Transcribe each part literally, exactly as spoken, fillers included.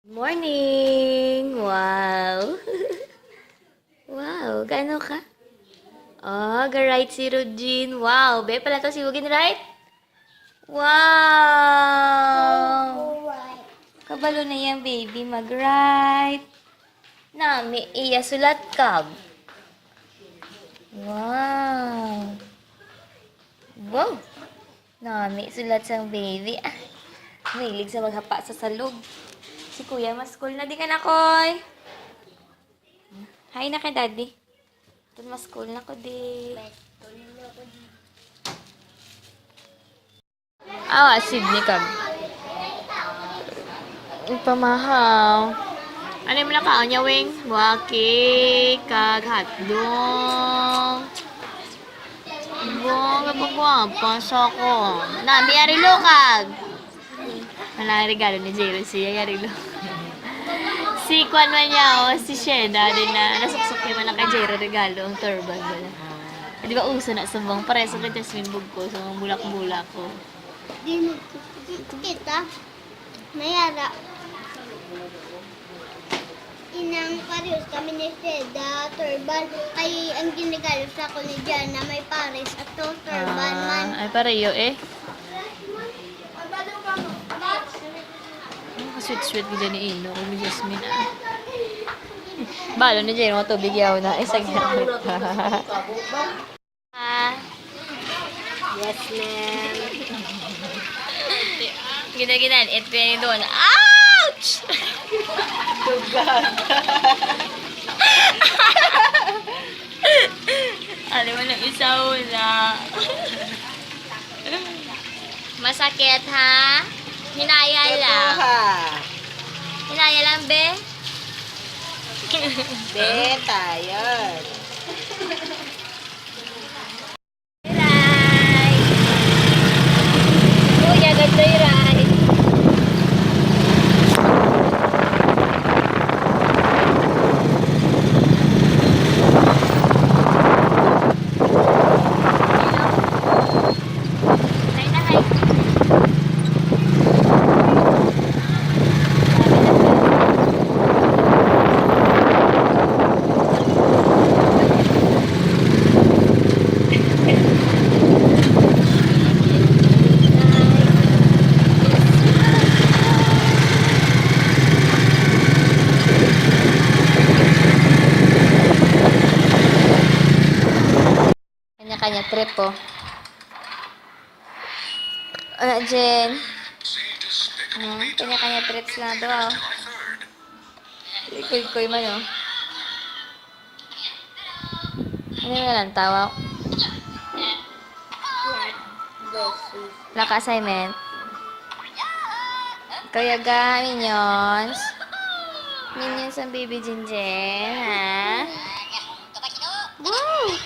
Morning! Wow! Wow, gaano ka? Oh, ga-right si Rodjin. Wow, be pala to si Wugin, right? Wow! Kabalo na yang baby mag-right. Nami iya sulat kag. Wow! Wow! Nami sulat sang baby. Ah, mahilig sa maghapa sa salog. Si Kuya, ma-school na di ka na, Koy? Hi na kay Daddy. Tun, ma-school na ko di. Awa, Sydney kag. Pamahaw. Ano mo nakaon niya, Wing? Buwaki kag hotdog. Wow, napagwapa sa ako. Nami, ari lukag. Wala regalo ni Jero siya, yari lo. Si Kwan man niya, oh, si Sheda, din na nasuksok niya man ang kay Jero regalo, ang turban mo na. Di ba uso na sa bang pareso kay Jasmine Bugko, sa mga bulak-bulak ko. Di mo kita. Mayara. Inang parehas kami ni Freda, turban. Kay ang ginregalo sa ako ni Jana, may pares ato, turban man. Ah, ay, pareho eh. Ang sweet-sweet ko dyan ni Ino, kung ni Jasmine, ah. Balo ni Jano, tubig yaw na. Isa ginamit. Ah. Yes, ma'am. Gina-ginan, it pa yun doon. Ouch! Ano mo nang isa una? Masakit, ha? Hinaya lang. Totoo, ha? Hinaya lang, be. Be, tired. Ride. Kuya, gatoy ride. Hi na, hi. Kanya-kanya trip, oh. Ano, Jen? Hmm, kanya-kanya trips lang daw, oh. Likoy-koy man, oh. Ano na lang, tawa? Naka-assignment. Kaya ga, minions. Minions ang baby Jinjin, ha? Woo!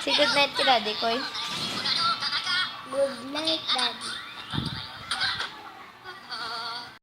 Say good night kay Daddy, Koy. Good night, Daddy.